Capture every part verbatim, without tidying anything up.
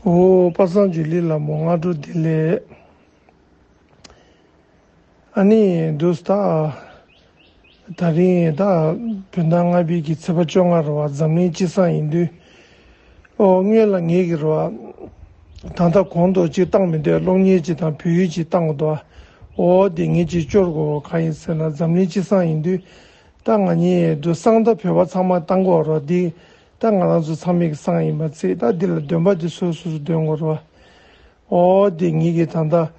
ཨོ། པ་སངས་ཇུ་ལི་ལ་མོ་སྔ་དྲོ་བདེ་ལེགས། ཨ་ནི་འདུག་སྟ། ད་རིང་ད་བོད་ཟླ་ལྔ་པའི་གི་ཚེས་པ་བཅོ་ལྔ་རེད་བ། འཛམ་གླིང་སྤྱི་བསང་ཡིན་དུས། ཨོ། སྔོན་ལ་ངེད་ཀྱི་རེད་བ། ད་ལྟ་གོང་དུ་ཅིག་བཏང་མི་འདོད། གློག་བརྙན་ཅིག་དང་བོད་ཡིག་ཅིག་བཏང་དགོས་འདུག་བ། ཨོ། དེ་ངེད་ཅིག་སྐྱོར་དགོས། གང་ཡིན་ཟེར་ན་འཛམ་གླིང་སྤྱི་བསང་ཡིན་དུས། ད་ང་གཉིས་འདུག་བསང་ད་བོད་པ་ཚང་མ་བཏང་དགོས་རེད་བ། འདི་ད་ང་རང་ཚོ་ཚང་མའི་གི་བསང་ཡིན་པ་ཚེ། ད་འདི་ལ་འདོན་པ་འདི་སོ་སོ་སོ་འདོན་དགོས་རེད་བ། ཨོ། དེ་ངེད་ཀྱིས་ད་ལྟ་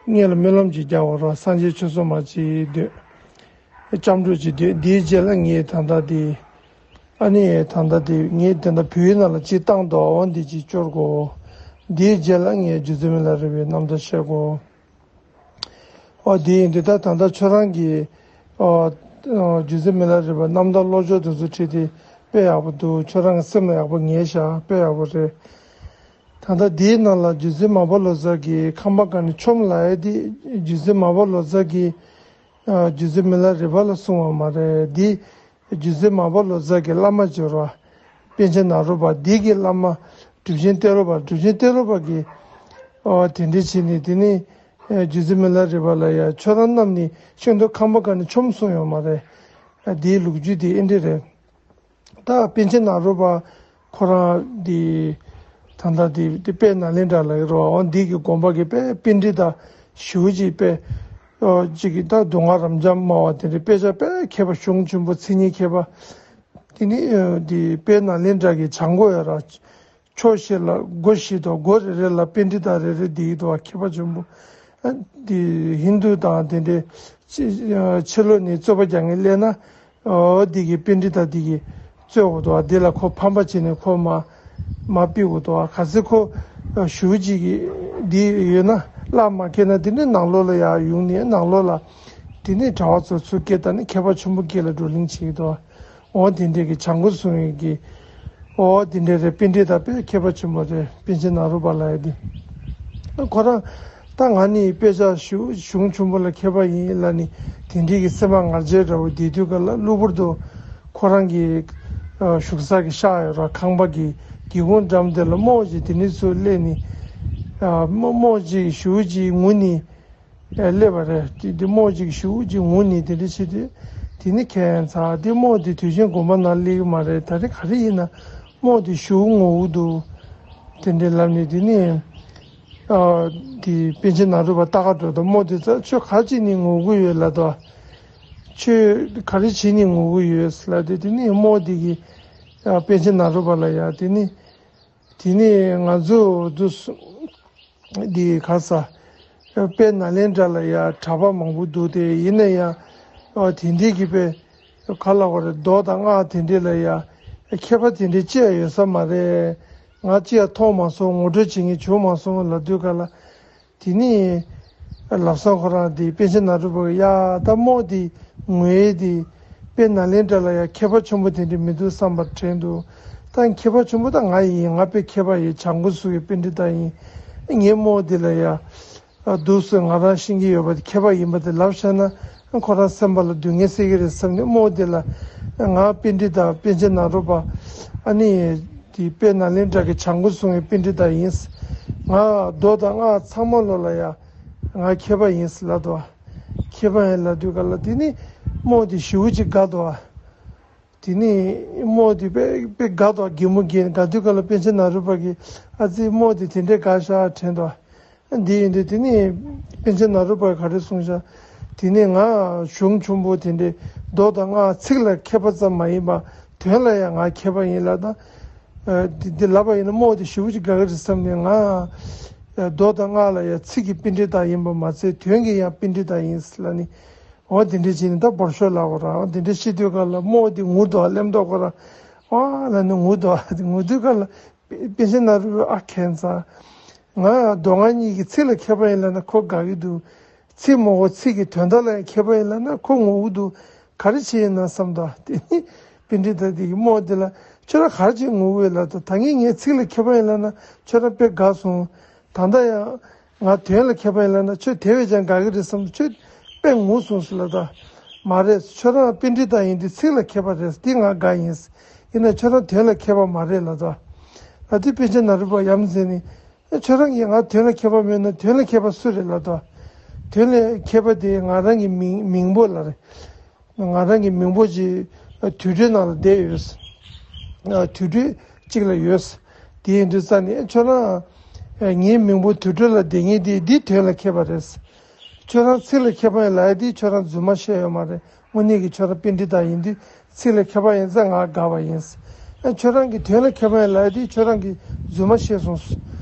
སྔོན་ལ་སྨོན་ལམ་ཅིག་རྒྱག་དགོས་རེད་བ། སངས་རྒྱས་ཆོས་ཚོགས་མ་ཅིག་འདོན། སྐྱབས་འགྲོ་ཅིག་འདོན། དེའི་རྗེས་ལ་ངས་ད་ལྟ་དེ། ཨ་ནི་ད་ལྟ་དེ་ངས་དེ་འདྲ་བོད་ཡིག་ནང་ལ་ཅིག་བཏང་འདུག་འོ། འདི་ཅིག་སྐྱོར་དགོས། དེའི་རྗེས་ལ་ངས་རྗེ་བཙུན་མི་ལ་རས་པའི་རྣམ་ཐར་བཤད་དགོས། ཨོ། དེ་ཡིན་དུས་ད་ད་ལྟ་ཁྱོད་རང་གིས། ཨོ། ཨོ། རྗེ་བཙུན་མི་ལ་རས་པའི་རྣམ་ཐར་བློ་སྦྱོང་དེ་ཚོ་ཁྲིད་དེ་དཔེ་ཡག་པོ་འདུག་ཁྱོད་རང་གི་སེམས་ལ་ཡག་པོ་ངེས་ཤག་དཔེ་ཡག་པོ་རེད། ད་ལྟ་དེའི་ནང་ལ་རྗེ་བཙུན་མར་པ་ལོ་ཙཱ་གིས་ཁང་པ་ག་ནས་མཆོངས་ལབ་ཡ་དེ། རྗེ་བཙུན་མར་པ་ལོ་ཙཱ་གིས། ཨ། རྗེ་བཙུན་མི་ལ་རས་པ་ལ་གསུངས་པ་མ་རེད། འདི་རྗེ་བཙུན་མར་པ་ལོ་ཙཱ་གི་བླ་མ་སྦྱོར་བ་པཎ་ཆེན་ནཱ་རོ་པ། འདི་གི་བླ་མ་གྲུབ་ཆེན་ཏེ་རོ་པ། གྲུབ་ཆེན་ཏེ་རོ་པ་གིས། ཨོ། དེ་འདྲ་བྱས་ནས་དེ་ནས། ཨེ། རྗེ་བཙུན་མི་ལ་རས་པ་ལ་ཡ་ཁྱོད་རང་རྣམས་ནི་ཤིན་ཏུ་ཁང་པ་ག་ནས་མཆོངས་གསུངས་ཡོད་མ་རེད། ཨ། འདིའི་ལོ་རྒྱུས་དེ་ཨེ་འདྲ་རེད། ད་པཎ་ཆེན་ནཱ་རོ་པ་ཁོ་རང་དེ་ད་ལྟ་དེ་དེ་དཔལ་ནཱ་ལེནྡྲ་ལ་ཡོད་རེད་བ། འོ། འདི་གི་དགོན་པ་གི་དཔེ་པཎྜི་ཏ་ཞེ་པོ་ཅིག་དཔེ། ཨོ། ཅིག་གི་ད་མདོ་སྔགས་རབ་འབྱམས་སྨྲ་བ་དེ་འདྲའི་དཔེ་ཆ་དཔེ་མཁས་པ་གཞུང་ཆེན་པོ་མཚན་ཉིད་མཁས་པ། དེ་ནི། ཨོ། དེ་དཔལ་ནཱ་ལེནྡྲ་གི་བྱང་སྒོ་ཡོད་ར། ཕྱོགས་བཞི་ལ་སྒོ་བཞི་འདུག་སྒོ་རེ་རེ་ལ་པཎྜི་ཏ་རེ་རེ་བསྡད་ཀྱི་འདུག་མཁས་པ་ཆེན་པོ། ཨ། དེ་ཧིན་དུ་དང་དེ་འདྲའི་ཕྱི་ཕྱི་ལོགས་ནས་རྩོད་པ་རྒྱག་མཁན་སླེབས་ན། ཨོ། འདི་གི་པཎྜི་ཏ་འདི་གིས་རྩོད་དགོས་འདུག་འདི་ལ་ཁོ་ཕམ་པ་བྱས་ནས་ཁོ་མར་མར་ཕུད་དགོས་འདུག་གལ་སྲིད་ཁོ་ཞེ་པོ་ཅིག་གི་འདི་ཡོད་ན། གླགས་མ་ཁེལ་ན་དེ་ནས་ནང་ལོགས་ལ་ཡར་ཡོང་ནས་ནང་ལོགས་ལ། དེ་ནས་གྲྭ་པ་ཚོ་ཚུར་སྐད་བཏང་ནས་མཁས་པ་ཆེན་པོ་སྐད་ལ་བགྲོ་གླེང་བྱེད་ཀྱི་འདུག་འོ། དེ་འདྲའི་གི་བྱང་སྒོ་སྲུང་བའི་གི། འོ། དེ་འདྲའི་རེད། པཎྜི་ཏ་དཔེ་མཁས་པ་ཆེན་པོ་རེད། པཎ་ཆེན་ནཱ་རོ་པ་ལབ་ཡ་དེ། ཁོ་རང་ད་ང་ནི་དཔེ་ཆ་ཞེ་པོ་གཞུང་ཆེན་པོ་ལ་མཁས་པ་ཡིན་ལབ་ནི་དེ་འདྲའི་གི་སེམས་པ་ངར་ཆེ་འདྲ་བོ་བསྡད་དུས་ག་ལ། གློ་བུར་དུ་ཁོ་རང་གི་བཞུགས་ས་གི་ཤག་ཡོད་ར། ཁང་པ་གི་སྒེའུ་ཁུང་འགྲམ་དེ་ལ་རྨོ་ཅིག་དེ་ནས་ཚུར་སླེབས་ནི། རྨོ་རྨོ་ཅིག་ཞེ་པོ་ཅིག་ངུ་ནི། ཨེ། སླེབས་པ་རེད། དེ་དེ་རྨོ་ཅིག་ཞེ་པོ་ཅིག་ངུ་ནི་དེ་འདྲ་བྱེད་དུས། དེ་ནི་ཁྱད་མཚར། དེ་རྨོ་དེ་དུས་ཆེན་དགོན་པ་ནང་སླེབས་ཀྱི་མ་རེད། ད་རེས་ག་རེ་ཡིན་ན་རྨོ་དེ་ཞེ་པོ་ངུ་གི་འདུག་དེ་འདྲ་ལབ་ནས་དེ་ནས། ཨ། དེ་པཎ་ཆེན་ནཱ་རོ་པ་ལྟ་ག་འགྲོ་དུས་རྨོ་དེ་ཚ། ཁྱོད་ག་རེ་བྱས་ནས་ངུ་གི་ཡོད་ལབ་དུས། ཁྱོད་ག་རེ་བྱས་ནས་ངུ་གི་ཡོད་ལབ་དུས། དེ་ནས་རྨོ་དེ་གིས། ཨ། པཎ་ཆེན་ནཱ་རོ་པ་ལ་ཡ། དེ་ནི། དེ་ནས་ང་ཚོ་འདུག་སེ། འདི་ག་ས། དཔལ་ནཱ་ལེནྡྲ་ལ་ཡ་གྲྭ་པ་མང་པོ་འདུག་སྟེ། ཡིན་ན་ཡང་། ཨ། དེ་འདྲའི་གི་དཔེ་ག་ལ་བ་རེད། མདོ་དང་སྔགས་དེ་འདྲའི་ལ་ཡ་མཁས་པ་དེ་འདྲའི་ཅི་ཡང་ཡོད་ས་མ་རེད། ང་ཅི་ཡང་མཐོང་མ་སོང་། ངོ་སྤྲོད་བྱེད་མཁན་བྱུང་མ་སོང་ལབ་དུས་ག་ལ། དེ་ནས་ལམ་སང་ཁོ་རང་དེ་པཎ་ཆེན་ནཱ་རོ་པ་གིས། ཡ། ད་རྨོ་དེ་ངུ་ཡས་དེ་དཔལ་ནཱ་ལེནྡྲ་ལ་ཡ་མཁས་པ་ཆེན་པོ་དེ་འདྲ་མི་འདུག་བསམ་པ་དྲན་འདུག་ད་མཁས་པ་ཆེན་པོ་ད་ང་ཡིན། ང་དཔེ་མཁས་པ་ཡིན། བྱང་སྒོ་སྲུང་བའི་པཎྜི་ཏ་ཡིན། ངས་རྨོ་དེ་ལ་ཡ། ཨ། འདུག་སེ་ང་རང་ཤེས་ཀྱི་ཡོད་པ་དེ། མཁས་པ་ཡིན་པ་དེ་ལབ་བཞག་ན་ཁོ་རང་སེམས་པ་ལ་སྡུག་བསྔལ་སེལ་གྱི་རེད་བསམ་ནས། རྨོ་དེ་ལ་ང་པཎྜི་ཏ། པཎ་ཆེན་ནཱ་རོ་པ། ཨ་ནི་དེ་དཔལ་ནཱ་ལེནྡྲ་གི་བྱང་སྒོ་སྲུང་བའི་པཎྜི་ཏ་ཡིན། ང་མདོ་དང་སྔགས་ཚང་མ་ལོ་ལ་ཡ་ང་མཁས་པ་ཡིན་ལབ་དུས། མཁས་པ་ཡིན་ལབ་དུས་ག་ལ། དེ་ནི་རྨོ་དེ་ཞེ་པོ་ཅིག་དགའ་འདུག་དེ་ནི་རྨོ་དེ་དཔེ་དཔེ་དགའ་འདུག་གད་མོ་བགད། དགའ་དུས་ག་ལ་པཎ་ཆེན་ནཱ་རོ་པ་གིས། ཨ་ཙི། རྨོ་དེ་དེ་འདྲའི་དགའ་ཤག་དྲན་འདུག་འདི་ཡིན་དུས་དེ་ནི་པཎ་ཆེན་ནཱ་རོ་པས་ག་རེ་གསུངས་ཤག་དེ་ནི་ང་གཞུང་ཆེན་པོ་དེ་འདྲའི་མདོ་དང་སྔགས་ཚིག་ལ་མཁས་པ་ཙམ་མ་ཡིན་པར་དོན་ལ་ཡང་ང་མཁས་པ་ཡིན་ལབ་དུས། ཨ། འདི་འདི་ལབ་པ་ཡིན་ན་རྨོ་དེ་ཞེ་པོ་ཅིག་དགའ་གི་རེད་བསམ་ནས། ང་མདོ་དང་སྔགས་ལ་ཡང་ཚིག་གི་པཎྜི་ཏ་ཡིན་པ་མ་ཚད། དོན་གྱི་ཡང་པཎྜི་ཏ་ཡིན་ལབ་ནི། འོ། དེ་འདྲ་བྱས་ནས་ད་བོར་ཤོག་ལབ་དགོས་ར། འོ། དེ་འདྲ་བཤད་དུས་ག་ལ་རྨོ་དེ་ངུ་འདུག་ལེམ་འདུག་གོ་ར། ཨ་ལབ་ནས་ངུ་འདུག་དེ་ངུ་དུས་ག་ལ་པཎ་ཆེན་ནཱ་རོ་པས། ཨ། ཁྱད་མཚར། ང་མདོ་སྔགས་གཉིས་ཀྱི་ཚིག་ལ་མཁས་པ་ཡིན་ལབ་ན་ཁོ་དགའ་གི་འདུག་ཚིག་མ་གོ་ཚིག་གི་དོན་དག་ལ་ཡང་མཁས་པ་ཡིན་ལབ་ན་ཁོ་ངུ་གི་འདུག་ག་རེ་བྱས་ཡིན་ན་བསམ་དུས། དེ་ནི་པཎྜི་ཏ་དེ་གིས་རྨོ་དེ་ལ། ཁྱོད་རང་ག་རེ་བྱས་ངུ་གི་ཡོད་ལབ་དུས། ད་ངས་ངའི་ཚིག་ལ་མཁས་པ་ཡིན་ལབ་ན་ཁྱོད་རང་དཔེ་དགའ་སོང་། ད་ལྟ་ཡང་ང་དོན་ལ་མཁས་པ་ཡིན་ལབ་ན་ཁྱོད་དེ་བས་ཀྱང་དགའ་གི་རེད་བསམ། ཁྱོད་དཔེ་ངུ་སོང་ཟེར་ལབ་དུས། མ་རེད། ཁྱོད་རང་པཎྜི་ཏ་ཡིན་དུས་ཚིག་ལ་མཁས་པ་རེད། འདི་ང་དགའ་ཡིན། ཡིན་ན་ཁྱོད་རང་དོན་ལ་མཁས་པ་མ་རེད་ལབ་དུས། ཨ། དེ་པཎ་ཆེན་ནཱ་རོ་པ་ཡ་མཚན་ནི། ཁྱོད་རང་གིས་ང་དོན་ལ་མཁས་པ་མིན་ན་དོན་ལ་མཁས་པ་སུ་རེད་ལབ་དོ། དོན་ལ་མཁས་པ་དེ་ང་རང་གི་མིང་མིང་པོ་ལ་རེད། ང་རང་གི་མིང་པོ་ཅིག་དུད་འགྲོའི་ནང་ལ་བསྡད་ཡོད། དུད་འགྲོ་གཅིག་ལ་ཡོད། དེ་ཡིན་དུས་ཙང་ནས་ཁྱོད་རང་ངའི་མིང་པོ་དུད་འགྲོ་ལ་བསྡད་མཁན་དེ་འདི་དོན་ལ་མཁས་པ་རེད། ཁྱོད་རང་ཚིག་ལ་མཁས་པ་ཡིན་ལབ་ཡ་དེ་ཁྱོད་རང་རྫུན་མ་བཤད་ཡོད་མ་རེད། དངོས་གནས་ཀྱི་ཁྱོད་རང་པཎྜི་ཏ་ཡིན་དུས་ཚིག་ལ་མཁས་པ་ཡིན་ཙང་ང་དགའ་བ་ཡིན། ཨ་ཁྱོད་རང་གིས་དོན་ལ་མཁས་པ་ཡིན་ལབ་ཡ་དེ་ཁྱོད་རང་གིས་རྫུན་མ་བཤད་སོང་།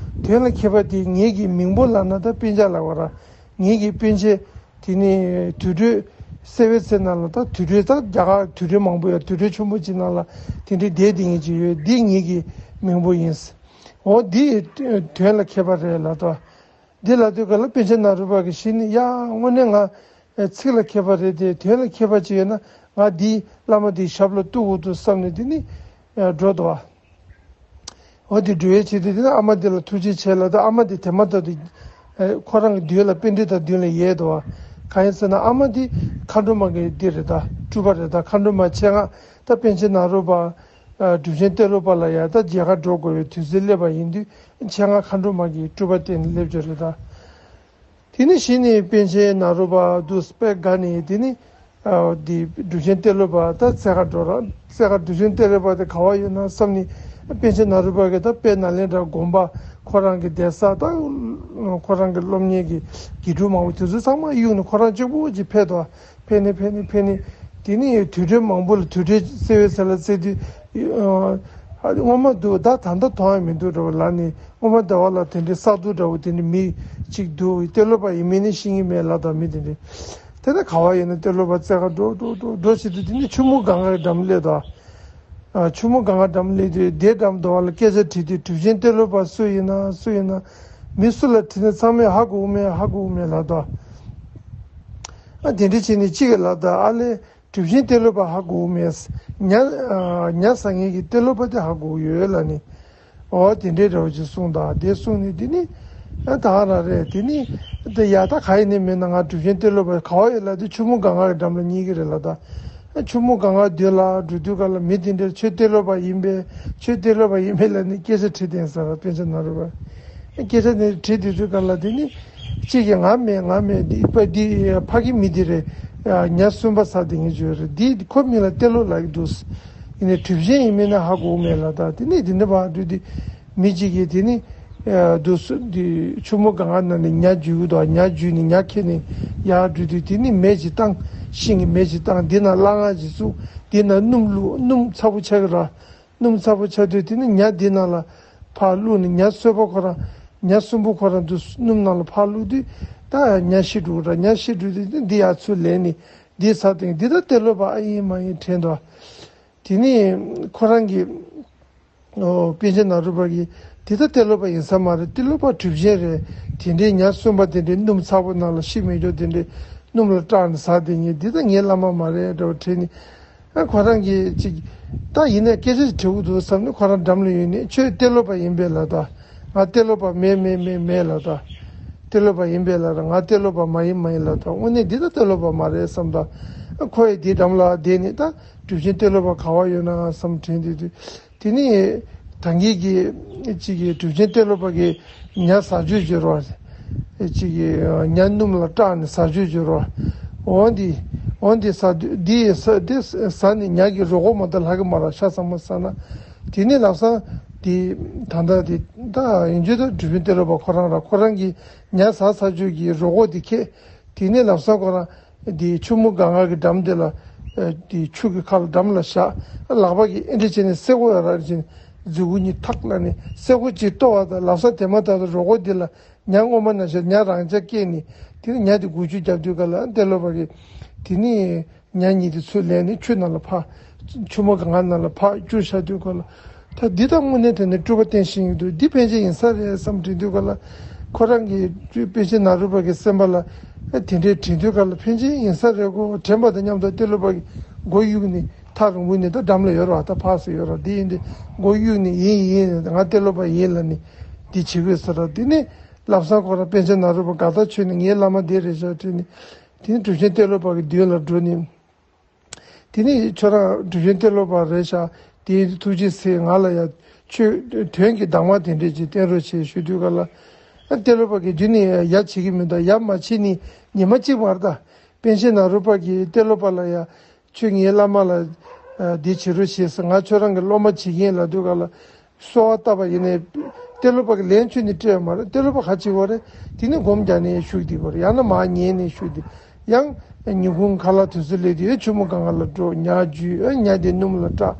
དོན་ལ་མཁས་པ་དེ་ངེད་ཀྱི་མིང་པོ་ལབ་ན་ད་སྤུན་ཆ་ལབ་པ་ར། ངེད་ཀྱི་སྤུན་མཆེད་དེ་ནི་དུད་འགྲོའི་སེ་བའི་ཚེ་ནང་ལ་ད་དུད་འགྲོའི་ད་རྒྱ་གར་དུད་འགྲོ་མང་པོ་ཡོད། དུད་འགྲོ་ཆེན་པོ་ཅིག་ནང་ལ་དེ་འདྲའི་བསྡད་དེ་ངེད་ཅིག་ཡོད། འདི་ངེད་ཀྱི་མིང་པོ་ཡིན། འོ་འདི་དོན་ལ་མཁས་པ་རེད་ལབ་དོ། འདི་ལབ་དུས་ག་ལ་པཎ་ཆེན་ནཱ་རོ་པ་གིས་གཞི་ནས་ཡ་དངོས་གནས་ང་ཚིག་ལ་མཁས་པ་རེད་དེ་དོན་ལ་མཁས་པ་ཅིག་ཡོད་ན་ང་འདིའི་བླ་མ་འདིའི་ཞབས་ལ་གཏུག་དགོས་འདུག་བསམ་ནས་དེ་ནི་འགྲོ་འདུག་བ། འོ་དེ་འགྲོ་བའི་ཆེད་དུ་དེ་ནི་ཨ་མ་འདི་ལ་ཐུགས་རྗེ་ཆེ་ལབ་དུས་ཨ་མ་འདི་དེ་མ་ཐག་ཏུ་ཁོ་རང་གི་མདུན་ལ་པཎྜི་ཏ་མདུན་ལ་ཡལ་འདུག་བ། གང་ཡིན་ཟེར་ན་ཨ་མ་འདི་མཁའ་འགྲོ་མ་གི་འདི་རེད་ད། སྤྲུལ་པ་རེད་ད། མཁའ་འགྲོ་མ་ཆེད་མངགས་ད་པཎ་ཆེན་ནཱ་རོ་པ་གྲུབ་ཆེན་ཏེ་ལོ་པ་ལ་ཡ་ད་མཇལ་ཁ་འགྲོ་དགོས་པའི་དུས་ཚོད་སླེབས་པ་ཡིན་དུས་ཆེད་མངགས་མཁའ་འགྲོ་མ་གི་སྤྲུལ་པ་བསྟན་ནས་སླེབས་ཀྱི་རེད་ད། དེ་ནས་གཞི་ནས་པཎ་ཆེན་ནཱ་རོ་པ་འདུག་དཔེ་དགའ་ནས་དེ་ནས་འདི་གྲུབ་ཆེན་ཏེ་ལོ་པ་ད་རྩེ་ཁ་འགྲོ་ར། རྩེ་ཁ་གྲུབ་ཆེན་ཏེ་ལོ་པ་དེ་ག་བ་ཡོད་ན་བསམ་ནས་པཎ་ཆེན་ནཱ་རོ་པ་གིས་ད་དཔེ་ནཱ་ལེནྡྲ་དགོན་པ་ཁོ་རང་གི་གདན་ས་ད་ཁོ་རང་གི་སློབ་གཉེར་གྱི་དགེ་ཕྲུག་མང་པོ་དེ་ཚོ་ཚང་མ་གཡུགས་ནས་ཁོ་རང་གཅིག་པུ་ཅིག་ཕེབས་དོ། ཕེབས་ནས་ཕེབས་ནས་ཕེབས་ནས་དེ་ནས་དུད་འགྲོ་མང་པོ་ལ་དུད་འགྲོའི་སེ་བའི་ཚལ་ལ་བཙལ་དུས་སྔོན་མ་འདུག་ད་ད་ལྟ་མཐོང་ཡ་མི་འདུག་འདྲ་བོ་ལབ་ནས་སྔོན་མ་ཟླ་བ་ལ་དེ་འདྲའི་ས་རྡོ་འདྲ་བོ་དེ་འདྲའི་མི་གཅིག་འདུག་ཏེ་ལོ་པ་ཡིན་མིན་ནི་ཤེས་ཀྱི་མེད་ལབ་དང་མི་དེ་འདྲའི་དེ་ལྟ་ག་བ་ཡིན་ན་ཏེ་ལོ་པ་རྩེ་ཁ་འགྲོ་འགྲོ་འགྲོ་འགྲོ་བྱེད་དུས་དེ་ནས་ཆུ་མོ་གངྒཱའི་འགྲམ་སླེབས་དང་། ཆུ་མོ་གངྒཱ་འགྲམ་སླེབས་དུས་དེ་འགྲམ་དུ་བ་ལ་སྐད་ཆ་དྲིས་དུས་གྲུབ་ཆེན་ཏེ་ལོ་པ་སུ་ཡིན་ན་སུ་ཡིན་ན་མི་སུ་ལ་དྲིས་ན་ཚང་མས་ཧ་གོ་མེད་ཧ་གོ་མེད་ལབ་དང་། ཨ་དེ་འདྲ་བྱས་ནས་གཅིག་གིས་ལབ་དང་ཨ་ལས། གྲུབ་ཆེན་ཏེ་ལོ་པ་ཧ་གོ་མེད། ཉ་ཉ་བཟའ་མཁན་གྱི་ཏེ་ལོ་པ་དེ་ཧ་གོ་ཡོད་ལབ་ནས། འོ་དེ་འདྲའི་འདྲ་བོ་ཅིག་གསུངས་དང་དེ་གསུངས་ནས་དེ་ནི་ད་ག་རང་རེད། དེ་ནི་དེ་ཡ་ད་ག་ཡིན་ནི་མིན་ན་ང་གྲུབ་ཆེན་ཏེ་ལོ་པ་ག་བ་ཡོད་ལབ་དུས་ཆུ་མོ་གངྒཱའི་འགྲམ་ལ་རྙེད་ཀྱི་རེད་ལབ་དང་། ཆུ་མོ་གངྒཱ་མདུན་ལ་འགྲོ་དུས་ག་ལ་མི་དེ་འདྲས་ཁྱོད་ཏེ་ལོ་པ་ཡིན་པས་ཁྱོད་ཏེ་ལོ་པ་ཡིན་པས་ལབ་ནས་སྐད་ཆ་དྲིས་དེ་ཟེར་བ་པཎ་ཆེན་ནཱ་རོ་པ། སྐད་ཆ་དེ་དྲིས་དུས་ཚོད་ག་ལ་དེ་ནི་གཅིག་གིས་ང་མེད་ང་མེད་འདི་པ་འདི་ཕ་གི་མི་འདི་རེད། ཉ་གསུམ་པ་ཟ་དེ་ངས་བརྗོད་རེད། འདི་ཁོ་མིང་ལ་ཏེ་ལོ་ལབ་ཀྱི་འདུག་ཡིན་ནའི་གྲུབ་ཆེན་ཡིན་མིན་ན་ཧ་གོ་མེད་ལབ་དང་དེ་ནས་དེ་འདྲ་བར་དུ་དེ་མི་གཅིག་གིས་དེ་ནི་འདུག་སུ་འདི་ཆུ་མོ་གངྒཱ་ནང་ནས་ཉ་རྒྱུག་གི་འདུག་ཉ་རྒྱུག་ནས་ཉ་ཁྱེར་ནས་ཡར་འགྲོ་དུས་དེ་ནི་མེ་ཅིག་བཏང་། ཤིང་གི་མེ་ཅིག་བཏང་། འདི་ན་སླ་ང་ཅིག་བཙུགས། འདི་ན་སྣུམ་བླུགས། སྣུམ་ཚ་པོ་ཆགས་ཀྱི་ར། སྣུམ་ཚ་པོ་ཆགས་དུས་དེ་ནི་ཉ་འདི་ནང་ལ་ཕར་བླུགས་ནས་ཉ་གསོད་པ་ཁོ་རང་ཉ་གསུམ་པོ་ཁོ་རང་དུ་སྣུམ་ནང་ལ་ཕར་བླུགས་དུས་ད་ཉ་ཤི་འགྲོ་ར། ཉ་ཤི་འགྲོ་དུས་འདི་ཡར་ཚུར་ལེན་ནས་འདི་ཟ་སྟེ་འདི་ད་ཏེ་ལོ་པ་ཨ་ཡིན་མ་ཡིན་དྲན་འདུག་དེ་ནས་ཁོ་རང་གིས་ཨོ་པཎ་ཆེན་ནཱ་རོ་པ་གིས་འདི་ད་ཏེ་ལོ་པ་ཡིན་ས་མ་རེད། ཏེ་ལོ་པ་གྲུབ་ཆེན་རེད། དེ་འདྲའི་ཉ་གསུམ་པ་དེ་འདྲའི་སྣུམ་ཚ་པོ་ནང་ལ་ཤི་མེད་འགྱོ་དེ་འདྲའི་སྣུམ་ལ་སྐྲག་ནས་ཟ་དེ་ཉིད་འདི་ད་ངའི་བླ་མ་མ་རེད་འདྲ་བ་དྲན་ནས། ཨ་ཁོ་རང་གིས་ཅིག་ད་ཡིན་ན་སྐད་ཆ་ཞིག་དྲི་དགོས་འདུག་བསམ་ནས་ཁོ་རང་འགྲམ་ལ་ཡོང་ནས་ཁྱོད་ཏེ་ལོ་པ་ཡིན་པས་ལབ་དང་། ང་ཏེ་ལོ་པ་མེད་མེད་མེད་མེད་ལབ་དང་། ཏེ་ལོ་པ་ཡིན་པས་ལབ་དང་། ང་ཏེ་ལོ་པ་མ་ཡིན་མ་ཡིན་ལབ་དང་། དངོས་གནས་འདི་ད་ཏེ་ལོ་པ་མ་རེད་བསམ་དང་། ཨ་ཁོ་ཡི་དེའི་འགྲམ་ལ་བསྡད་ནས་ད་གྲུབ་ཆེན་ཏེ་ལོ་པ་ག་བ་ཡོད་ན་བསམ་དྲན་དུས་དུས། དེ་ནས་ད་གིན་གྱི་གཅིག་གི་གྲུབ་ཆེན་ཏེ་ལོ་པ་གི་ཉ་ཟ་རྒྱུ་བརྗོད་རོགས། གཅིག་གི་ཉ་སྣུམ་ལ་སྐྲག་ནས་ཟ་རྒྱུ་བརྗོད་རོགས། འོ་འདི་འོ་འདི་ཟ་དུས་འདི་ཟ་འདི་ཟ་ནས་ཉ་གི་རོ་ཁོག་མ་ད་ལྷག་གི་མ་ར་ཤ་ཚང་མ་ཟ་ན། དེ་ནས་ལམ་སང་འདི་ད་ལྟ་འདི་ད་ཡིན་རྒྱུ་ད་གྲུབ་ཆེན་ཏེ་ལོ་པ་ཁོ་རང་ར་ཁོ་རང་གི་ཉ་ཟ་ཟ་རྒྱུ་གི་རོ་ཁོག་འདི་ཁེ། དེ་ནས་ལམ་སང་ཁོ་རང་དེ་ཆུ་མོ་གངྒཱ་གི་འགྲམ་དེ་ལ་དེ་ཆུ་གི་ཁ་ལ་འགྲམ་ལ་བཞག་ལག་པ་གིས་ཨེ་འདྲ་བྱས་ནས་སེ་གོ་ཡ་ར་བྱས་ནས་མཛུ་གུ་གཉིས་ཐག་ལ་ནས་སེ་གོ་གཅིག་གཏོར་བ་དང་། ལམ་སང་དེ་མ་ཐག་ཏུ་རོ་ཁོག་དེ་ལ་ཉ་སྔོན་མ་ནང་བཞིན་ཉ་རང་འཇགས་སྐྱེས་ནས་དེ་ནས་ཉ་དེ་འགུལ་སྐྱོད་རྒྱབ་དུས་ག་ལ་ཏེ་ལོ་པ་གིས་དེ་ནས་ཉ་གཉིས་དེ་ཚུར་ལེན་ནས་ཆུ་ནང་ལ་ཕར་ཆུ་མོ་གངྒཱ་ནང་ལ་ཕར་བསྐྱུར་བཞག་དུས་ག་ལ། ད་འདི་ད་དངོས་གནས་དྲང་གནས་སྤྲུལ་པ་བསྟན་བཞིན་ཡོད་འདུག་འདི་ཕན་ཆད་ཡིན་ས་རེད་བསམ་དྲན་དུས་ག་ལ། ཁོ་རང་གི་པཎ་ཆེན་ནཱ་རོ་པ་གི་སེམས་པ་ལ་ཨ་དེ་འདྲའི་དྲན་དུས་ག་ལ་ཕན་ཆད་ཡིན་ས་རེད་གོ་དྲན་པ་དང་མཉམ་དུ་ཏེ་ལོ་པ་གི་མགོ་གཡུག་ནས་ཐག་རིང་པོ་ནས་ད་འགྲམ་ལ་ཡོད་ར། ད་ཕར་སུ་ཡོད་ར། འདི་ཡིན་དུས་མགོ་གཡུག་ནས་ཡིན་ཡིན་ང་ཏེ་ལོ་པ་ཡིན་ལབ་ནས་འདི་བྱེད་དགོས་ཟེར་ར། དེ་ནས་ལམ་སང་ཁོ་རང་པཎ་ཆེན་ནཱ་རོ་པ་དགའ་ཐག་ཆོད་ནས་ངའི་བླ་མ་འདི་རེད་ཤག་དྲན་ནས་དེ་ནས་གྲུབ་ཆེན་ཏེ་ལོ་པ་གི་མདུན་ལ་འགྲོ་ནས། དེ་ནས་ཁྱོད་རང་གྲུབ་ཆེན་ཏེ་ལོ་པ་རེད་ཤག་དེ་ཐུགས་རྗེ་ཆེ། ང་ལ་ཡ་ ཆོས་དོན་གྱི་གདམས་ངག་དེ་འདྲས་ཅིག་བསྟན་རོགས་བྱེད་ཞུ་དུས་ག་ལ། ཨ་ཏེ་ལོ་པ་གིས་རྒྱུན་ནས་ཡ་བྱེད་ཀྱི་མི་འདུག་ཡ་མ་བྱེད་ནི་ཉི་མ་གཅིག་མ་རེད་ད། པཎ་ཆེན་ནཱ་རོ་པ་གིས་ཏེ་ལོ་པ་ལ་ཡ། ཁྱོད་ངའི་བླ་མ་ལ་ཨ་འདི་བྱེད་རོགས་བྱེད་ཟེར། ང་ཁྱོད་རང་གི་སློབ་མ་བྱེད་ཀྱི་ཡིན་ལབ་དུས་ག་ལ། གསོལ་བ་བཏབ་པ་ཡིན་ནའི། ཏེ་ལོ་པ་གིས་ལན་ཁྱོན་ནས་སྤྲད་ཡོད་མ་རེད། ཏེ་ལོ་པ་ག་བྱེད་དགོས་རེད། དེ་ནས་སྒོམ་རྒྱག་ནས་བཞུགས་བསྡད་དགོས་རེད། ཡང་ན་མར་ཉལ་ནས་བཞུགས་བསྡད། ཡང་ཉིན་གུང་ཁ་ལག་དུས་ཚོད་སླེབས་དུས་ཆུ་མོ་སྒང་ག་ལ་འགྲོ། ཉ་རྒྱུག་ཨ་ཉ་དེ་སྣུམ་ལ་སྐྲག་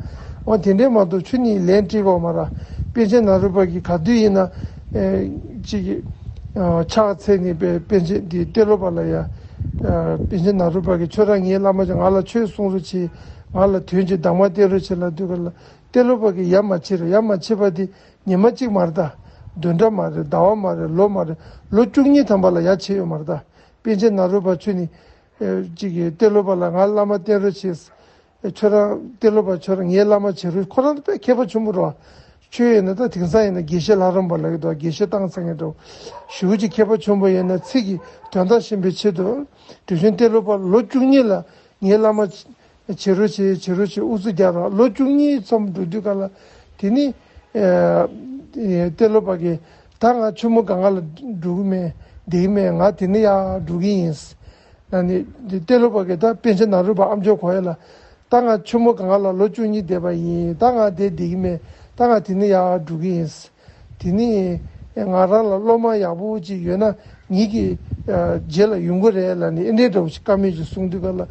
འོ་དེ་འདྲས་མ་གཏོགས་ཁྱོན་ནས་ལན་སྤྲད་ཡོད་མ་རེད། པཎ་ཆེན་ནཱ་རོ་པ་གིས་ག་དུས་ཡིན་ན་ཨེ་ཅིག་ཨ་ཕྱག་འཚལ་ནས་པཎ་ཆེན་དེ་ཏེ་ལོ་པ་ལ་ཡ། ཨ་པཎ་ཆེན་ནཱ་རོ་པ་གིས་ཁྱོད་རང་ངའི་བླ་མ་ཅིག་ང་ལ་ཆོས་གསུང་རོགས་བྱེད། ང་ལ་དོན་གྱི་གདམས་ངག་བསྟན་རོགས་བྱེད་ལབ་དུས་ག་ལ། ཏེ་ལོ་པ་གིས་ཡ་མ་བྱེད་རེད། ཡ་མ་བྱེད་པ་དེ་ཉི་མ་གཅིག་མ་རེད་ད། བདུན་ཕྲག་མ་རེད། ཟླ་བ་མ་རེད། ལོ་མ་རེད། ལོ་བཅུ་གཉིས་ཐམ་པ་ལ་ཡ་བྱེད་ཡོད་མ་རེད་ད། པཎ་ཆེན་ནཱ་རོ་པ་ཁྱོད་ནི་ཨེ་ཅིག་གིས་ཏེ་ལོ་པ་ལ་ང་བླ་མ་བསྟེན་རོགས་བྱེད། ཨེ་ཁྱོད་རང་ཏེ་ལོ་པ་ཁྱོད་རང་ངའི་བླ་མ་བྱེད་རོགས། ཁོ་རང་དཔེ་མཁས་པ་ཆེན་པོ་རེད། ཆོས་ཡིན་ན་ད་དེང་སང་ཡིན་ན་དགེ་བཤེས་ལྷ་རམས་པ་ལབ་ཀྱི་འདུག་དགེ་བཤེས་བཏང་ཚར་མཁན་འདྲ་བོ། ཞེ་པོ་ཅིག་མཁས་པ་ཆེན་པོ་ཡིན་ན་ཚིག་གི་དོན་དག་ཤེས་པའི་ཆེད་དུ། གྲུབ་ཆེན་ཏེ་ལོ་པ་ལོ་བཅུ་གཉིས་ལ་ངའི་བླ་མ་བྱེད་རོགས་བྱེད། བྱེད་རོགས་བྱེད་ཨུ་ཚུགས་རྒྱག་རོགས། ལོ་བཅུ་གཉིས་ཙམ་འགྲོ་དུས་ག་ལ། དེ་ནི་ཨེ་ཏེ་ལོ་པ་གིས་ད་ང་ཆུ་མོ་སྒང་ག་ལ་འགྲོ་གི་མེད། བསྡད་གི་མེད། ང་དེ་ནས་ཡར་འགྲོ་གི་ཡིན། ཨ་ནི་ཏེ་ལོ་པ་གིས་ད་པཎ་ཆེན་ནཱ་རོ་པ་ཨ་མཆོག་གོ་ཡ་ལ། ད་ང་ཆུ་མོ་སྒང་ག་ལ་ལོ་བཅུ་གཉིས་བསྡད་པ་ཡིན། ད་ང་དེ་བསྡད་གི་མེད། ད་ང་དེ་ནས་ཡར་འགྲོ་གི་ཡིན། དེ་ནི་ང་རང་ལ་སློབ་མ་ཡག་པོ་ཅིག་ཡོད་ན་ངེད་ཀྱི་ཨ་རྗེས་ལ་ཡོང་གི་རེད་ལབ་ནས་ཨེ་འདྲས་འདྲ་བོ་ཞིག་བཀའ་མོལ་ཅིག་གསུང་དུས་ག་ལ།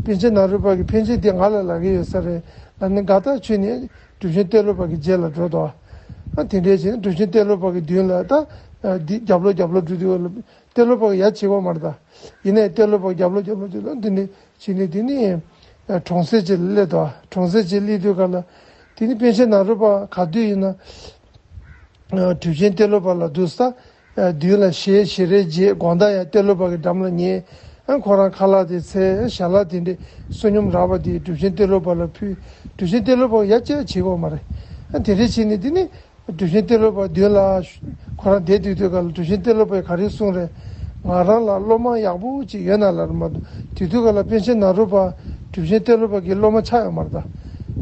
པཎ་ཆེན་ནཱ་རོ་པ་གིས་ཕན་ཆད་དེ་ང་ལ་ལབ་ཀྱི་ཡོད་ས་རེད་ལབ་ནས་དགའ་ཐག་ཆོད་ནས་གྲུབ་ཆེན་ཏེ་ལོ་པ་གི་རྗེས་ལ་འགྲོ་དོ། ཨ་དེ་འདྲས་བྱས་ནས་གྲུབ་ཆེན་ཏེ་ལོ་པ་གི་མདུན་ལ་ད་ཨ་འདི་རྒྱབ་ལོགས་རྒྱབ་ལོགས་འགྲོ་དུས་ག་ལ་ཏེ་ལོ་པ་གིས་ཡ་བྱེད་དགོས་མ་རེད་ད། ཡིན་ནའི་ཏེ་ལོ་པ་རྒྱབ་ལོགས་རྒྱབ་ལོགས་དེ་ལ་འདི་ནས་བྱས་ནས་དེ་ནས་ཨ་གྲོང་གསེབ་ཅིག་ལ་སླེབས་དོ། གྲོང་གསེབ་ཅིག་སླེབས་དུས་ག་ལ་དེ་ནས་པཎ་ཆེན་ནཱ་རོ་པ་ག་དུས་ཡིན་ན། གྲུབ་ཆེན་ཏེ་ལོ་པ་ལ་འདུག་ས། མདུན་ལ་ཞལ་ཞལ་རས་མཇལ། དགོང་དག་ཡང་ཏེ་ལོ་པ་གི་འགྲམ་ལ་ཉལ། ཁོ་རང་ཁ་ལག་དེ་འཚལ། ཞལ་ལག་དེ་འདྲས་བསོད་སྙོམས་རག་པ་དེ་གྲུབ་ཆེན་ཏེ་ལོ་པ་ལ་ཕུལ། གྲུབ་ཆེན་ཏེ་ལོ་པ་ཡ་ཅིག་བྱེད་དགོས་མ་རེད། དེ་འདྲས་བྱས་ནས་དེ་ནི་གྲུབ་ཆེན་ཏེ་ལོ་པ་མདུན་ལ་ཁོ་རང་བསྡད་དུས་དུས་ག་ལ་གྲུབ་ཆེན་ཏེ་ལོ་པས་ག་རེ་གསུངས་རེད། ང་རང་ལ་སློབ་མ་ཡག་པོ་ཅིག་ཡོད་ན་ལབ་རེད་མ་གཏོགས། དེ་དུས་ག་ལ་པཎ་ཆེན་ནཱ་རོ་པ་གྲུབ་ཆེན་ཏེ་ལོ་པ་གི་སློབ་མ་ཆགས་ཡོད་མ་རེད་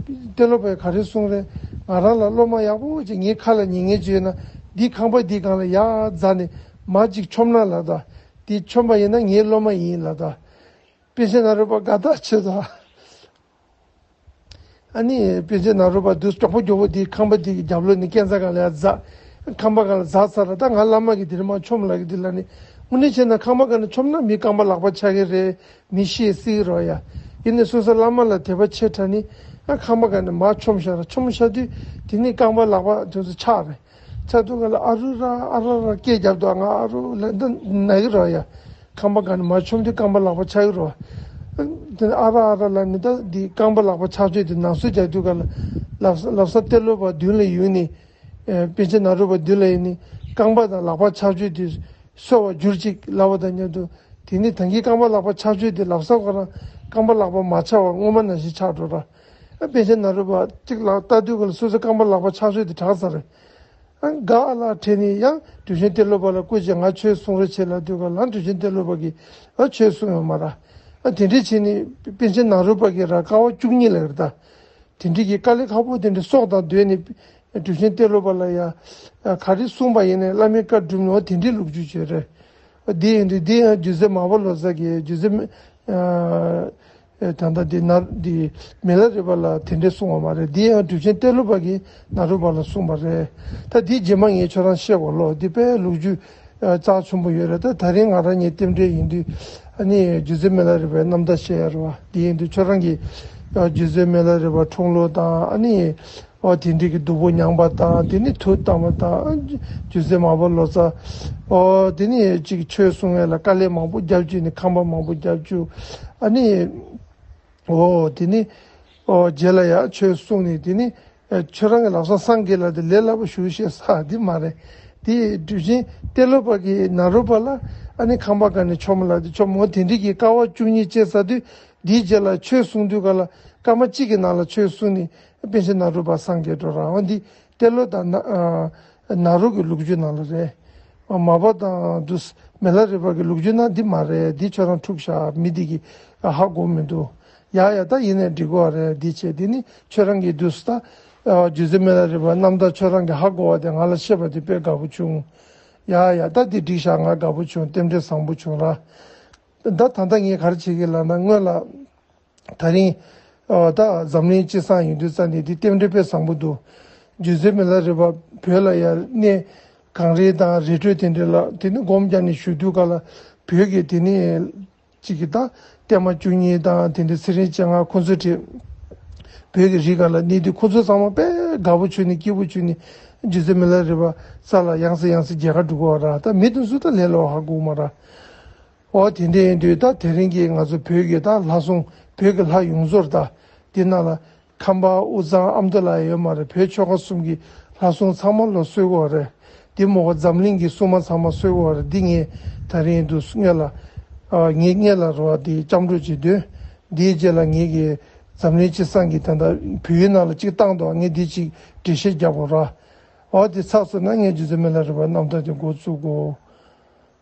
ད། ཏེ་ལོ་པས་ག་རེ་གསུངས་རེད། ང་རང་ལ་སློབ་མ་ཡག་པོ་ཅིག་ངའི་ཁ་ལ་ཉན་མཁན་ཅིག་ཡོད་ན་འདི་ཁང་པ་འདི་སྒང་ལ་ཡར་འཛེགས་ནས་མར་ཅིག་མཆོངས་ན་ལབ་ད། འདི་མཆོངས་པ་ཡིན་ན་ངའི་སློབ་མ་ཡིན་ལབ་ད། པཎ་ཆེན་ནཱ་རོ་པ་དགའ་ཐག་ཆོད་ད། ཨ་ནི་པཎ་ཆེན་ནཱ་རོ་པ་དུས་མགྱོགས་པོ་མགྱོགས་པོ་དེ་ཁང་པ་དེ་གི་རྒྱབ་ལོགས་ནས་སྐས་འཛེག་སྒང་ལ་ཡར་འཛེགས། ཁང་པ་སྒང་ལ་འཛེགས་ཚར་ར། ད་ང་བླ་མ་གིས་དེ་རིང་མར་མཆོངས་ལབ་ཀྱི་འདུག་ལབ་ནས། དངོས་གནས་བྱས་ན་ཁང་པ་སྒང་ནས་མཆོངས་ན་མི་རྐང་པ་ལག་པ་ཆག་གི་རེད། མི་ཤི་སྲིད་ཀྱི་རེད་ཡ། ཡིན་ནའི་སོ་སོ་བླ་མ་ལ་དད་པ་ཆེ་དྲགས་ནས་ཨ་ཁང་པ་སྒང་ནས་མར་མཆོངས་བཞག་ར། མཆོངས་བཞག་དུས་དེ་ནས་རྐང་པ་ལག་པ་དེ་ཚོ་ཆག་རེད། ཆག་དུས་སྒང་ལ་ཨ་རུ་ར་ཨ་ར་ར་སྐད་རྒྱབ་འདུག་ང་ཨ་རུ་ལབ་འདི་ན་གི་རེད་ཡ། ཁང་པ་སྒང་ནས་མར་མཆོངས་དུས་རྐང་པ་ལག་པ་ཆག་གི་རེད། དེ་ནས་ཨ་ར་ཨ་ར་ལབ་ནས་ད་འདི་རྐང་པ་ལག་པ་ཆག་ཆོས་དེ་ནང་གསོས་རྒྱག་དུས་སྒང་ལ་ལབ་ས་ལབ་ས་ཏེ་ལོ་པ་མདུན་ལ་ཡོང་ནས། ཨེ་པཎ་ཆེན་ནཱ་རོ་པ་མདུན་ལ་ཡོང་ནས་རྐང་པ་དང་ལག་པ་ཆག་ཆོས་དེ་གསོ་བར་གྱུར་ཅིག་ལབ་པ་དང་མཉམ་དུ། དེ་ནས་ད་གིན་རྐང་པ་ལག་པ་ཆག་ཆོས་དེ་ལབ་ས་ཁོ་རང་རྐང་པ་ལག་པ་མ་ཆག་པར་སྔོན་མ་ནང་བཞིན་ཆགས་འགྲོ་ར། ཨ་པཎ་ཆེན་ནཱ་རོ་པ་གཅིག་ལ་ལྟ་དུས་སྒང་ལ་སོ་སོའི་རྐང་པ་ལག་པ་ཆག་ཆོས་དེ་དྲག་ཚར་རེད། ཨ་དགའ་ཨ་ལ་ཁྲེལ་ནས་ཡང་གྲུབ་ཆེན་ཏེ་ལོ་པ་ལ་སྐུ་མཁྱེན་ང་ཆོས་གསུང་རོགས་བྱེད་ལབ་དུས་སྒང་ལ་གྲུབ་ཆེན་ཏེ་ལོ་པ་གིས་ཨ་ཆོས་གསུང་ཡོད་མ་རེད། ཨ་དེ་འདྲས་བྱས་ནས་པཎ་ཆེན་ནཱ་རོ་པ་གིས་ར་དཀའ་བ་བཅུ་གཉིས་ལབ་རེད་ད། དེ་འདྲས་ཀྱི་དཀའ་ལས་ཁག་པོ་དེ་འདྲས་སྲོག་དང་བསྡོས་ནས་གྲུབ་ཆེན་ཏེ་ལོ་པ་ལ་ཡ་ག་རེ་གསུངས་པ་ཡིན་ནའི་བླ་མའི་བཀའ་བསྒྲུབས་ནས་འོ་དེ་འདྲས་ལོ་རྒྱུས་བྱས་རེད། འོ་དེ་ཡིན་དུས་དེ་ཡང་རྗེ་བཙུན་མར་པ་ལོ་ཙཱ་གིས་རྗེ་བཙུན་ཨ། ཨེ་ད་ལྟ་འདི་ནཱ་འདི་མི་ལ་རས་པ་ལ་དེ་འདྲས་གསུངས་པ་མ་རེད། འདི་ཡང་གྲུབ་ཆེན་ཏེ་ལོ་པ་གིས་ནཱ་རོ་པ་ལ་གསུངས་པ་རེད། ད་འདི་རྗེས་མ་ངས་ཁྱོད་རང་བཤད་དགོས་ལོ། འདི་དཔེ་ལོ་རྒྱུས་ཨ་རྩ་ཆེན་པོ་ཡོད་རེད། ད་ད་རིང་ང་རང་གཉིས་རྟེན་འབྲེལ་ཡིན་དུས་ཨ་ནི་རྗེ་བཙུན་མི་ལ་རས་པའི་རྣམ་ཐར་བཤད་ཡ་རེད་པ། འདི་ཡིན་དུས་ཁྱོད་རང་གིས་ཨ་རྗེ་བཙུན་མི་ལ་རས་པ་འཁྲུངས་ལོ་དང་ཨ་ནི། ཨོ་དེ་འདྲས་ཀྱི་སྡུག་པོ་མྱངས་པ་དང་། དེ་ནས་ཐུགས་དམ་པ་དང་། རྗེ་བཙུན་མར་པ་ལོ་ཙཱ། ཨོ་དེ་ནས་ཅིག་ཆོས་གསུང་ཡ་ལ་དཀའ་ལས་མང་པོ་རྒྱབ་བཅུག་ནས་ཁང་པ་མང་པོ་རྒྱབ་བཅུག་ཨ་ནི། ཨོ་དེ་ནས་ཨོ་རྗེས་ལ་ཡང་ཆོས་གསུངས་ནས་དེ་ནས་ཨེ་ཁྱོད་རང་གི་ལམ་སང་སངས་རྒྱས་ལ་དེ་ལས་སླ་པོ་ཞུ་ཤེས་ས་དེ་མ་རེད། དེ་གྲུབ་ཆེན་ཏེ་ལོ་པ་གིས་ནཱ་རོ་པ་ལ་ཨ་ནི་ཁང་པ་སྒང་ནས་མཆོངས་ལབ་དེ་མཆོངས་འོ་དེ་འདྲས་ཀྱི་དཀའ་བ་བཅུ་གཉིས་སྤྱད་ཚར་དུས་དེའི་རྗེས་ལ་ཆོས་གསུང་དུས་ག་ལ་སྐར་མ་གཅིག་གི་ནང་ལ་ཆོས་གསུང་ནས། པཎ་ཆེན་ནཱ་རོ་པ་སངས་རྒྱས་འགྲོ་ར། འོ་འདི་ཏེ་ལོ་དང་ན་ཨ་ནཱ་རོ་གི་ལོ་རྒྱུས་ནང་ལ་རེད། མར་པ་དང་དུ་མི་ལ་རས་པ་གི་ལོ་རྒྱུས་ནང་འདི་མ་རེད། འདི་ཁྱོད་རང་འཁྲུག་བཞག་མི་འདི་གི་ཧ་གོ་མི་འདུག་ཡ་ཡ་ད་ཡིན་ནའི་འགྲིག་གོ་རེད། འདི་བྱས་འདི་ནི་ཁྱོད་རང་གི་དུས་སུ་ད་ རྗེ་བཙུན་མི་ལ་རས་པ་རྣམ་དག་ཁྱོད་རང་གིས་ཧ་གོ་བ་དེ་ང་ལ་བཤད་པ་དེ་དཔེ་དགའ་པོ་བྱུང་། ཡ་ཡ། ད་དེ་འགྲིག་ཤག་ང་དགའ་པོ་བྱུང་། རྟེན་འབྲེལ་བཟང་པོ་བྱུང་ར། ད་ད་ལྟ་ངས་ག་རེ་བྱེད་ཀྱི་ལབ་ན། སྔོན་ལ་ད་རིང་ཨ་ད་འཛམ་གླིང་སྤྱི་བསང་ཡིན་དུས་ཙང་ནས་དེ་རྟེན་འབྲེལ་དཔེ་བཟང་པོ་འདུག་རྗེ་བཙུན་མི་ལ་རས་པ་བོད་ལ་ཡར་གནས་གངས་རི་དང་རི་ཁྲོད་དེ་འདྲ་ལ་དེ་ནི་སྒོམ་རྒྱག་ནས་བཞུགས་དུས་སྐབས་ལ་བོད་ཀྱི་དེ་ནི་གཅིག་གི་ད་བརྟན་མ་བཅུ་གཉིས་དང་དེ་འདྲ་ཚེ་རིང་བྱེ་ལྔ་ཁོ་ཚོ་བྲིས། བོད་ཀྱི་རི་སྒང་ལ་གནས་དུས་ཁོ་ཚོ་ཚང་མ་དཔེ་དགའ་པོ་བྱུང་ནས་སྐྱིད་པོ་བྱུང་ནས་རྗེ་བཙུན་མི་ལ་རས་པ་རྩ་ལ་ཡང་སེ་ཡང་སེ་མཇལ་ཁ་འགྲོ་གི་ཡོད་ར། ད་མི་དེ་ཚོ་ད་ལས་སླ་བོ་ཧ་གོ་མ་ར། འོ་དེ་འདྲ་ཡིན་དུས་ད་དེ་རིང་གི་ང་ཚོ་བོད་ཀྱི་ད་ལྷ་སྲུང་བོད་ཀྱི་ལྷ་ཡོངས་རྫོགས་ད་དེ་ནང་ལ་ཁམས་པ་དབུས་གཙང་ཨ་མདོ་ལ་ཡོད་མ་རེད། བོད་ཆོལ་ཁ་གསུམ་གྱི་ལྷ་སྲུང་ཚང་མ་ལོ་གསོལ་གི་ཡོད་རེད། དེ་མོ་ག་འཛམ་གླིང་གི་སྲུང་མ་ཚང་མ་གསོལ་གི་ཡོད་རེད། འདི་ངས་ད་རིང་དུ་སྔོན་ལ་ཨ་ངས་སྔོན་ལ་རོ་བ་དེ་སྐྱབས་འགྲོ་བྱེད་དུས་འདིའི་རྗེས་ལ་ངས་ཀྱི་འཛམ་གླིང་སྤྱི་བསང་གི་ད་ལྟ་བོད་ཡུལ་ནང་ལ་གཅིག་བཏང་དོ། ངས་འདི་གཅིག་འགྲེལ་བཤད་རྒྱབ་པ་ར། འོ་དེ་ཚགས་སོང་ན་ངས་རྗེ་བཙུན་མི་ལ་རས་པ་རྣམ་ཐར་དེ་འགོ་བཙུགས་གོ།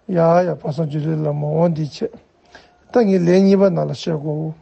ཡ་ཡ། བག་བཟང་ཇུ་ལེ་ལ་མོ། འོ་འདི་བྱེད། ད་ངས་ལན་གཉིས་པ་ནང་ལ་བཤད་གོ།